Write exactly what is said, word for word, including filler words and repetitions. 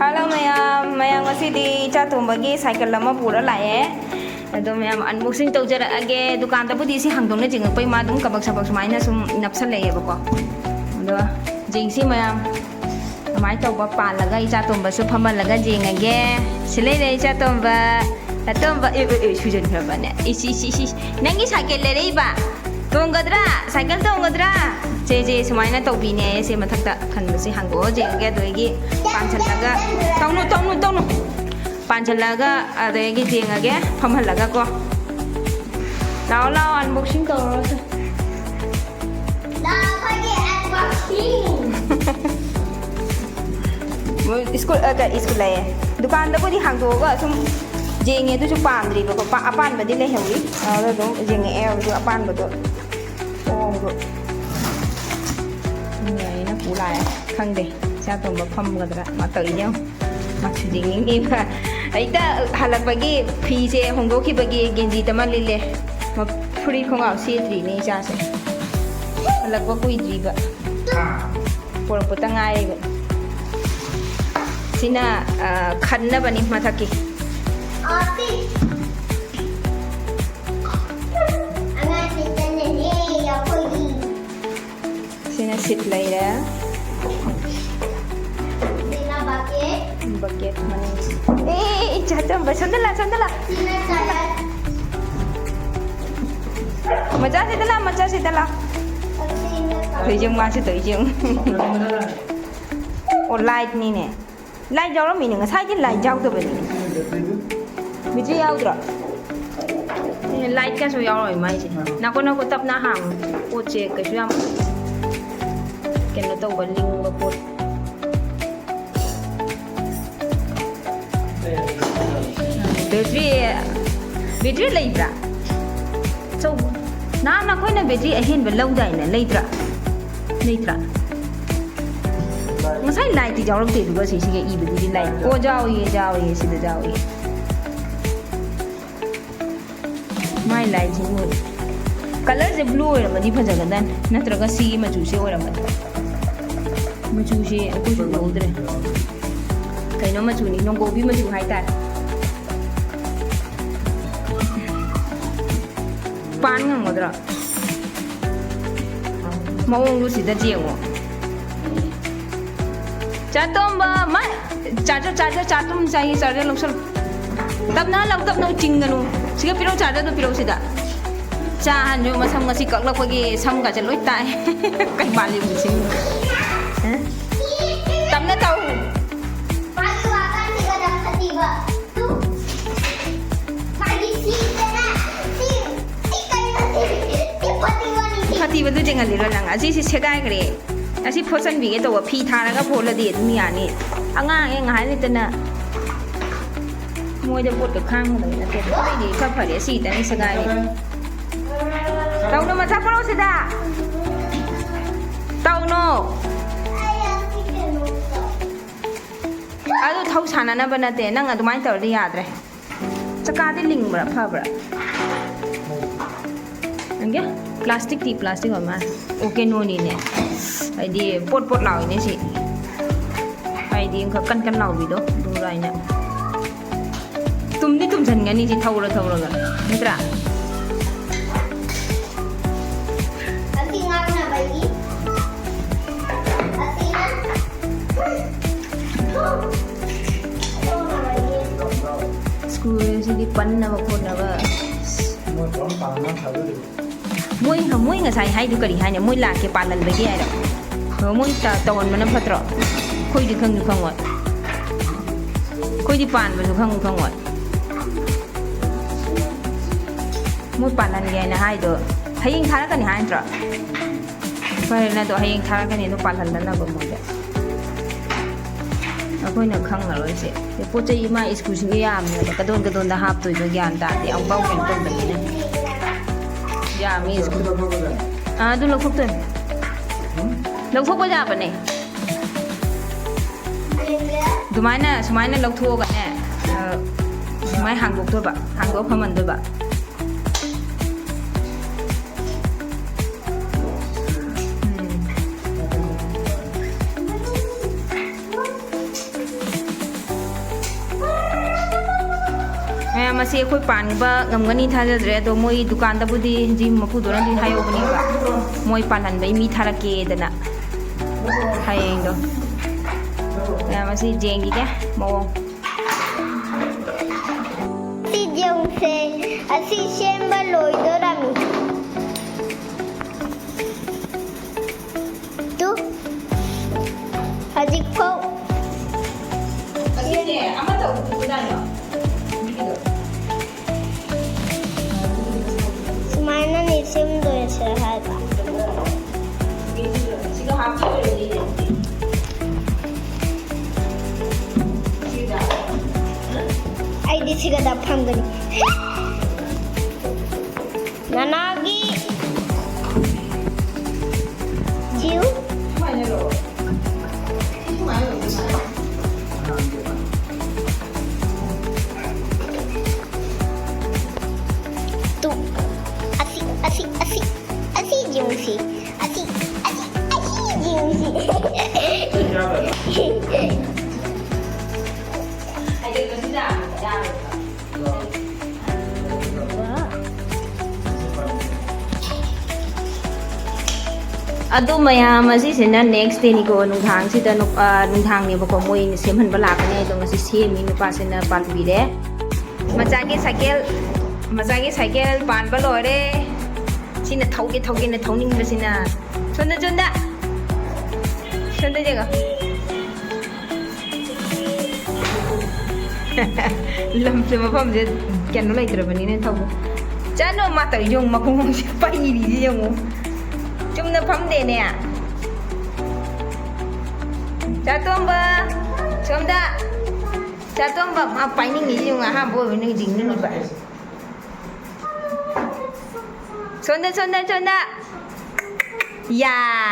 Hello ꯃꯌꯥꯝ, ꯃꯌꯥꯝ ꯉꯁꯤꯗꯤ ꯏꯆꯥ ꯇꯣꯝꯕꯒꯤ ꯁꯥꯏꯀꯜ ꯑꯃ ꯄꯨꯔ ꯂꯥꯛꯑꯦ꯫ ꯑꯗꯣ ꯃꯌꯥꯝ unboxing ꯇꯧꯖꯔꯛꯑꯒꯦ꯫ ꯗꯨꯀꯥꯟꯗꯕꯨꯗꯤ ꯁꯤ ꯍꯥꯡꯗꯣꯛꯅ ꯆꯤꯡꯉꯛꯄꯩ ꯃꯥ ꯑꯗꯨꯝ ꯀꯕꯛ ꯁꯕꯛ ꯁꯨꯃꯥꯏꯅ ꯁꯨꯝ ꯅꯞꯁꯜꯂꯛꯑꯦꯕꯀꯣ꯫ ꯑꯗꯣ ꯌꯦꯡꯁꯤ ꯃꯌꯥꯝ, ꯀꯃꯥꯏꯅ ꯇꯧꯕ ꯄꯥꯜꯂꯒ ꯏꯆꯥ ꯇꯣꯝꯕꯁꯨ ꯐꯝꯍꯜꯂꯒ ꯌꯦꯡꯉꯒꯦ꯫ ꯁꯤ ꯂꯩꯔꯦ ꯏꯆꯥ ꯇꯣꯝꯕ꯫ ꯑꯇꯣꯝꯕ, ꯑꯦ, ꯑꯦ, ꯑꯦ, ꯁꯨꯖꯟꯈ꯭ꯔꯕꯅꯦ꯫ ꯏꯁ, ꯏꯁ, ꯏꯁ, ꯏꯁ꯫ ꯅꯪꯒꯤ ꯁꯥꯏꯀꯜ ꯂꯩꯔꯛꯏꯕ? ꯇꯣꯡꯒꯗ꯭ꯔꯥ? ꯁꯥꯏꯀꯜ ꯇꯣꯡꯒꯗ꯭ꯔꯥ? ꯁꯦ, ꯁꯦ, ꯁꯨꯃꯥꯏꯅ ꯇꯧꯕꯤꯅꯦ꯫ ꯁꯦ ꯃꯊꯛꯇ ꯈꯟꯕꯁꯦ ꯍꯥꯡꯗꯣꯛꯑ ꯌꯦꯡꯉꯒꯦ꯫ ꯑꯗꯨꯗꯒꯤ ꯄꯥꯟꯁꯤꯜꯂꯒ, ꯇꯧꯅꯨ, ꯇꯧꯅꯨ, ꯇꯧꯅꯨ꯫ ꯄꯥꯟꯁꯤꯜꯂꯒ ꯑꯗꯒꯤ ꯌꯦꯡꯉꯒꯦ, ꯐꯝꯍꯜꯂꯒ ꯀꯣ꯫ ꯂꯥꯛꯑꯣ, ꯂꯥꯛꯑꯣ, unboxing ꯇꯧꯔꯁꯦ꯫ ꯂꯥꯛꯑꯣ, ꯑꯩꯈꯣꯏꯒꯤ unboxing꯫ ꯃꯣꯏ ꯁ꯭ꯀꯨꯜ, ꯑ, ꯀ-, ꯁ꯭ꯀꯨꯜ ꯂꯩꯌꯦ꯫ ꯗꯨꯀꯥꯟꯗꯕꯨꯗꯤ ꯍꯥꯡꯗꯣꯛꯑꯒ ꯁꯨꯝ ꯌꯦꯡꯉꯦ, ꯑꯗꯨꯁꯨ ꯄꯥꯝꯗ꯭ꯔꯤꯕꯀꯣ꯫ ꯄꯥ-, ꯑꯄꯥꯟꯕꯗꯤ ꯂꯩꯍꯧꯔꯤ꯫ ꯑꯗꯨꯗ ꯑꯗꯨꯝ ꯌꯦꯡꯉꯛꯑꯦ, ꯍꯧꯖꯤꯛ ꯑꯄꯥꯟꯕꯗꯣ꯫ ꯈꯣꯡꯗꯣ ꯅꯨꯡꯉꯥꯏꯅ ꯄꯨ ꯂꯥꯛꯑꯦ꯫ ꯈꯪꯗꯦ, ꯏꯆꯥ ꯇꯣꯝꯕ ꯐꯝꯒꯗ꯭ꯔꯥ? ꯃꯥ ꯇꯧꯔꯤꯁꯦ ꯌꯦꯡꯉꯨ꯫ ꯃꯥꯁꯨ ꯌꯦꯡꯅꯤꯡꯉꯤꯕ꯫ ꯍꯦꯛꯇ ꯍꯜꯂꯛꯄꯒꯤ ꯐꯤꯁꯦ ꯍꯣꯡꯗꯣꯛꯈꯤꯕꯒꯤ ꯒꯦꯟꯖꯤꯗ ꯑꯃ ꯂꯤꯠꯂꯦ꯫ ꯃ-, ꯐꯨꯔꯤꯠ ꯈꯣꯡꯒ꯭ꯔꯥꯎ ꯁꯦꯠꯇ꯭ꯔꯤꯅꯦ ꯏꯆꯥꯁꯦ꯫ ꯍꯜꯂꯛꯄ ꯀꯨꯏꯗ꯭ꯔꯤꯕ꯫ ꯄꯣꯔꯛꯄꯇ ꯉꯥꯏꯔꯤꯕ꯫ ꯁꯤꯅ, ꯑ, ꯈꯟꯅꯕꯅꯤ ꯃꯊꯛꯀꯤ꯫ ꯑꯉꯥꯡꯁꯦ ꯆꯠꯂꯅꯤ ꯑꯩꯈꯣꯏꯒꯤ꯫ ꯁꯤꯅ ꯁꯤꯠ ꯂꯩꯔꯦ꯫ ꯁꯤꯅ bucket꯫ Bucket ꯃꯅꯤꯡ꯫ ꯑꯦ, ꯏꯆꯥ ꯇꯣꯝꯕ, ꯁꯣꯝꯗ ꯂꯥ, ꯁꯣꯝꯗ ꯂꯥ꯫ ꯁꯤꯅ salad꯫ ꯃꯆꯥ ꯁꯤꯗ ꯂꯥ, ꯃꯆꯥ ꯁꯤꯗ ꯂꯥ꯫ ꯁꯤꯅ salad꯫ ꯇꯧꯔꯤꯁꯦ ꯌꯦꯡꯉꯨ, ꯃꯥꯁꯨ ꯇꯧꯔꯤꯁꯦ ꯌꯦꯡꯉꯨ꯫ ꯑꯣ, lightꯅꯤꯅꯦ꯫ Light ꯌꯥꯎꯔꯝꯃꯤꯅꯦ, ꯉꯁꯥꯏꯗꯤ light ꯌꯥꯎꯗꯕꯅꯤ꯫ Battery ꯌꯥꯎꯗ꯭ꯔꯣ? ꯑꯦ, lightꯀꯁꯨ ꯌꯥꯎꯔꯣꯏ ꯃꯥꯏꯁꯦ꯫ ꯅꯥꯀꯣ, ꯅꯥꯀꯣ, ꯇꯞꯅ ꯍꯥꯡꯉꯨ꯫ ꯄꯣꯠꯁꯦ ꯀꯩꯁꯨ ꯌꯥꯝ ꯀꯩꯅꯣ ꯇꯧꯕ, ꯂꯤꯡꯕ ꯄꯣꯠ꯫ Battery, battery ꯂꯩꯕ꯭ꯔꯥ? ꯑꯆꯧꯕ꯫ ꯅꯍꯥꯟ ꯑꯩꯈꯣꯏꯅ battery ꯑꯍꯦꯟꯕ ꯂꯧꯗꯥꯏꯅꯦ? ꯂꯩꯇ꯭ꯔꯥ? ꯂꯩꯇ꯭ꯔꯥ? ꯉꯁꯥꯏ lightꯇꯤ ꯌꯥꯎꯔꯛꯇꯦ, ꯑꯗꯨꯒ ꯁꯤꯁꯤꯒ ꯏꯕꯗꯨꯗꯤ light꯫ ꯑꯣ, ꯌꯥꯎꯏꯌꯦ, ꯌꯥꯎꯏꯌꯦ, ꯁꯤꯗ ꯌꯥꯎꯏꯌꯦ꯫ ꯃꯥꯏ lightꯁꯤꯕꯨ, colourꯁꯦ blue ꯑꯣꯏꯔꯝꯃꯗꯤ ꯐꯖꯒꯗꯝꯅꯤ, ꯅꯠꯇ꯭ꯔꯒ ꯁꯤꯒꯤ ꯃꯆꯨꯁꯦ ꯑꯣꯏꯔꯝꯃꯗꯤ꯫ ꯃꯆꯨꯁꯦ ꯑꯩꯈꯣꯏꯁꯨ ꯎꯍꯧꯗ꯭ꯔꯦ꯫ ꯀꯩꯅꯣ ꯃꯆꯨꯅꯤ, ꯅꯣꯡꯒꯣꯕꯤ ꯃꯆꯨ ꯍꯥꯏꯇꯥꯔꯦ꯫ ꯄꯥꯟ ꯉꯝꯒꯗ꯭ꯔꯣ? ꯃꯑꯣꯡꯗꯨ ꯁꯤꯗ ꯌꯦꯡꯉꯣ꯫ ꯆꯥꯇꯣꯝꯕ, ꯃꯥ, ꯆꯥꯔꯖꯔ, ꯆꯥꯔꯖꯔ, ꯆꯥꯇꯣꯝ ꯆꯥꯏꯌꯦ, ꯆꯥꯔꯖꯔ ꯂꯧꯁꯜꯂꯨ꯫ ꯇꯞꯅ ꯂꯧ, ꯇꯞꯅ ꯆꯤꯡꯒꯅꯨ꯫ ꯁꯤꯒ ꯄꯤꯔꯛꯎ, ꯆꯥꯔꯖꯔꯗꯣ ꯄꯤꯔꯛꯎ ꯁꯤꯗ꯫ ꯆꯥ ꯍꯥꯟꯁꯨ ꯃꯁꯝ ꯉꯁꯤ ꯀꯛꯂꯛꯄꯒꯤ ꯁꯝꯒꯁꯦ ꯂꯣꯏ ꯇꯥꯏ꯫ ꯀꯩ ꯃꯥꯜꯂꯤ ꯍꯧꯖꯤꯛꯁꯤ? ꯍꯥ? ꯇꯞꯅ ꯇꯧ꯫ ꯃꯥꯒꯤ ꯋꯥ ꯀꯥꯟꯁꯤꯒ ꯅꯪ ꯐꯠꯇꯤꯕ꯫ ꯇꯨ꯫ ꯃꯥꯒꯤ ꯁꯤꯗꯅ ꯁꯤ, ꯁꯤ ꯀꯩꯅꯣ ꯁꯤ? ꯁꯤ ꯐꯠꯇꯤꯕꯅꯤ ꯁꯤ꯫ ꯐꯠꯇꯤꯕꯗꯨ ꯆꯤꯡꯍꯜꯂꯤꯔꯣ ꯅꯪ? ꯑꯁꯤꯁꯤ ꯁꯦꯒꯥꯏꯈ꯭ꯔꯦ꯫ ꯑꯁꯤ ꯐꯣꯠꯆꯟꯕꯤꯒꯦ ꯇꯧꯕ꯫ ꯐꯤ ꯊꯥꯔꯒ ꯐꯣꯠꯂꯗꯤ ꯑꯗꯨꯝ ꯌꯥꯅꯤ꯫ ꯑꯉꯥꯡ ꯍꯦꯛ ꯉꯥꯏꯍꯥꯛ ꯂꯩꯇꯅ ꯃꯣꯏꯗ ꯄꯣꯠꯀ ꯈꯥꯡꯒꯗꯕ ꯅꯠꯇꯦ꯫ ꯑꯩꯗꯤ ꯏꯐ ꯐꯔꯦ꯫ ꯑꯁꯤ ꯈꯤꯇꯪ ꯁꯦꯒꯥꯏꯔꯦ꯫ ꯇꯧꯅꯨ, ꯃꯊꯛ ꯄꯨꯔꯛꯑꯣ ꯁꯤꯗ꯫ ꯇꯧꯅꯨ꯫ ꯑꯗꯨ ꯊꯧ ꯁꯥꯟꯅꯅꯕ ꯅꯠꯇꯦ꯫ ꯅꯪ ꯑꯗꯨꯃꯥꯏꯅ ꯇꯧꯔꯗꯤ ꯌꯥꯗ꯭ꯔꯦ꯫ ꯆꯀꯥꯗꯤ ꯂꯤꯡꯕ꯭ꯔꯥ, ꯐꯕ꯭ꯔꯥ? ꯅꯪꯒꯤ ꯄ꯭ꯂꯥꯁꯇꯤꯛꯇꯤ ꯄ꯭ꯂꯥꯁꯇꯤꯛ ꯑꯣꯏ ꯃꯥꯜꯂꯦ꯫ ꯑꯣ, ꯀꯩꯅꯣꯅꯤꯅꯦ꯫ ꯍꯥꯏꯗꯤ ꯄꯣꯠ ꯄꯣꯠ ꯂꯥꯎꯏꯅꯦ ꯁꯤ꯫ ꯍꯥꯏꯗꯤ ꯈꯔ ꯀꯟ ꯀꯟ ꯂꯥꯎꯕꯤꯗꯣ ꯑꯗꯨ ꯂꯥꯏꯅ꯫ ꯇꯨꯝꯗꯤ ꯇꯨꯝꯁꯤꯟꯒꯅꯤ ꯁꯤ ꯊꯧꯔ ꯊꯧꯔꯒ, ꯅꯠꯇ꯭ꯔꯥ? ꯑꯁꯤ ꯉꯥꯛꯅꯕꯒꯤ, ꯑꯁꯤꯅ ꯁ꯭ꯀꯨꯜꯁꯤꯗꯤ ꯄꯟꯅꯕ ꯈꯣꯠꯅꯕ꯫ ꯃꯣꯏ ꯀꯔꯝ ꯄꯥꯟꯅ ꯊꯥꯗꯣꯔꯤꯕ? ꯃꯣꯏ, ꯃꯣꯏ ꯉꯁꯥꯏ ꯍꯥꯏꯗꯨ ꯀꯔꯤ ꯍꯥꯏꯅꯤ? ꯃꯣꯏ ꯂꯥꯛꯀꯦ ꯄꯥꯜꯍꯟꯕꯒꯤ ꯍꯥꯏꯔꯣ? ꯑꯣ, ꯃꯣꯏ ꯇ-, ꯇꯧꯍꯟꯕꯅ ꯐꯠꯇ꯭ꯔꯣ? ꯑꯩꯈꯣꯏꯗꯤ ꯈꯪꯁꯨ ꯈꯪꯉꯣꯏ꯫ ꯑꯩꯈꯣꯏꯗꯤ ꯄꯥꯟꯕꯁꯨ ꯈꯪꯁꯨ ꯈꯪꯉꯣꯏ꯫ ꯃꯣꯏ ꯄꯥꯜꯍꯟꯒꯦ ꯍꯥꯏꯅ ꯍꯥꯏꯗꯣ ꯍꯌꯦꯡ ꯊꯥꯔꯛꯀꯅꯤ ꯍꯥꯏ ꯅꯠꯇ꯭ꯔꯣ? ꯐꯔꯦꯅꯦ, ꯑꯗꯣ ꯍꯌꯦꯡ ꯊꯥꯔꯛꯀꯅꯤ, ꯑꯗꯣ ꯄꯥꯜꯍꯟꯗꯅꯕ ꯃꯣꯏꯗ꯫ ꯑꯩꯈꯣꯏꯅ ꯈꯪꯉꯔꯣꯏꯁꯦ꯫ ꯄꯣꯠ ꯆꯩ ꯏꯃꯥ ꯁ꯭ꯀꯨꯜꯁꯤꯡꯗ ꯌꯥꯝꯃꯦꯕ, ꯀꯗꯣꯟ ꯀꯗꯣꯟꯗ ꯍꯥꯞꯇꯣꯏꯗꯣ ꯒ꯭ꯌꯥꯟ ꯇꯥꯗꯦ, ꯑꯃꯨꯛꯐꯥꯎ ꯀꯩꯅꯣ ꯇꯧꯗꯕꯅꯤꯅ꯫ ꯌꯥꯝꯃꯤ ꯁ꯭ꯀꯨꯜ꯫ ꯑꯥ, ꯑꯗꯨ ꯂꯧꯊꯣꯛꯇꯣꯏꯅꯦ꯫ ꯂꯧꯊꯣꯛꯄ ꯌꯥꯕꯅꯦ꯫ ꯑꯗꯨꯃꯥꯏꯅ, ꯁꯨꯃꯥꯏꯅ ꯂꯧꯊꯣꯛꯑꯒꯅꯦ, ꯑ, ꯁꯨꯃꯥꯏꯅ ꯍꯥꯡꯗꯣꯛꯇꯣꯏꯕ, ꯍꯥꯡꯗꯣꯛꯑ ꯐꯝꯍꯟꯗꯣꯏꯕ꯫ ꯎꯝ꯫ ꯃꯁꯤ ꯑꯩꯈꯣꯏ ꯄꯥꯟꯕ ꯉꯝꯒꯅꯤ ꯊꯥꯖꯗ꯭ꯔꯦ, ꯑꯗꯣ ꯃꯣꯏ ꯗꯨꯀꯥꯟꯗꯕꯨꯗꯤ ꯖꯤꯝ ꯃꯄꯨꯗꯨꯅꯗꯤ ꯍꯥꯏꯍꯧꯕꯅꯦꯕ, ꯃꯣꯏ ꯄꯥꯜꯍꯟꯕꯩ ꯃꯤ ꯊꯥꯔꯛꯀꯦꯗꯅ ꯍꯌꯦꯡꯗꯣ꯫ ꯃꯌꯥꯝ ꯑꯁꯤ ꯌꯦꯡꯈꯤꯒꯦ ꯃꯑꯣꯡ꯫ ꯁꯤ ꯌꯦꯡꯁꯦ, ꯑꯁꯤ ꯁꯦꯝꯕ ꯂꯣꯏꯗꯣꯔꯝꯃꯤ꯫ ꯇꯨ, ꯍꯧꯖꯤꯛꯐꯥꯎ ꯑꯁꯤꯅꯦ, ꯑꯃ ꯇꯧꯕꯗꯨꯗꯅꯦ꯫ ꯁꯨꯃꯥꯏꯅꯅꯦ ꯁꯦꯝꯗꯣꯏꯁꯦ ꯍꯥꯏꯕ꯫ ꯁꯤꯒ ꯍꯥꯞꯆꯤꯜꯂꯣꯏꯅꯦ꯫ ꯑꯩꯗꯤ ꯁꯤꯒ ꯅꯞꯐꯝꯒꯅꯤ꯫ ꯅꯅꯥꯒꯤ ꯆꯤꯎ꯫ ꯇꯨ꯫ ꯑꯁꯤ, ꯑꯁꯤ, ꯑꯁꯤ, ꯑꯁꯤ ꯌꯦꯡꯁꯤ꯫ ꯑꯁꯤ, ꯑꯁꯤ, ꯑꯁꯤ ꯌꯦꯡꯁꯤ꯫ ꯑꯗꯨ ꯃꯌꯥꯝ ꯑꯁꯤꯁꯤꯅ next dayꯅꯤꯀꯣ, ꯅꯨꯡꯗꯥꯡꯁꯤꯗ ꯅꯨ-, ꯑ, ꯅꯨꯡꯗꯥꯡꯅꯦꯕꯀꯣ, ꯃꯣꯏꯅ ꯁꯦꯝꯍꯟꯕ ꯂꯥꯛꯀꯅꯤ ꯍꯥꯏꯗꯣ꯫ ꯉꯁꯤ ꯁꯦꯝꯃꯤ, ꯅꯨꯄꯥꯁꯤꯅ ꯄꯥꯟꯕꯤꯔꯦ꯫ ꯃꯆꯥꯒꯤ ꯁꯥꯏꯀꯦꯜ, ꯃꯆꯥꯒꯤ ꯁꯥꯏꯀꯦꯜ ꯄꯥꯟꯕ ꯂꯣꯏꯔꯦ꯫ ꯁꯤꯅ ꯊꯧꯒꯦ ꯊꯧꯒꯦꯅ ꯊꯧꯅꯤꯡꯕꯁꯤꯅ꯫ ꯁꯣꯝꯗ, ꯁꯣꯝꯗ꯫ ꯁꯣꯝꯗ ꯌꯦꯡꯉꯣ꯫ ꯂꯝꯁꯦ, ꯃꯐꯝꯁꯦ ꯀꯩꯅꯣ ꯂꯩꯇ꯭ꯔꯕꯅꯤꯅ ꯊꯧꯕ꯫ ꯆꯠꯅꯣ, ꯃꯥ ꯇꯧꯔꯤꯁꯦ ꯌꯦꯡꯉꯨ, ꯃꯈꯣꯡꯁꯦ ꯄꯥꯏꯔꯤꯁꯦ ꯌꯦꯡꯉꯨ꯫ ꯆꯨꯝꯅ ꯐꯝꯗꯦꯅꯦ꯫ ꯆꯥꯇꯣꯝꯕ, ꯁꯣꯝꯗ꯫ ꯆꯥꯇꯣꯝꯕ, ꯃꯥ ꯄꯥꯏꯅꯤꯡꯉꯤꯁꯦ ꯌꯦꯡꯉꯨ, ꯑꯍꯥꯟꯕ ꯑꯣꯏꯕꯅꯤꯅ ꯌꯦꯡꯅꯤꯡꯉꯤꯕ꯫ ꯁꯣꯝꯗ, ꯁꯣꯝꯗ, ꯁꯣꯝꯗ꯫ ꯌꯥ꯫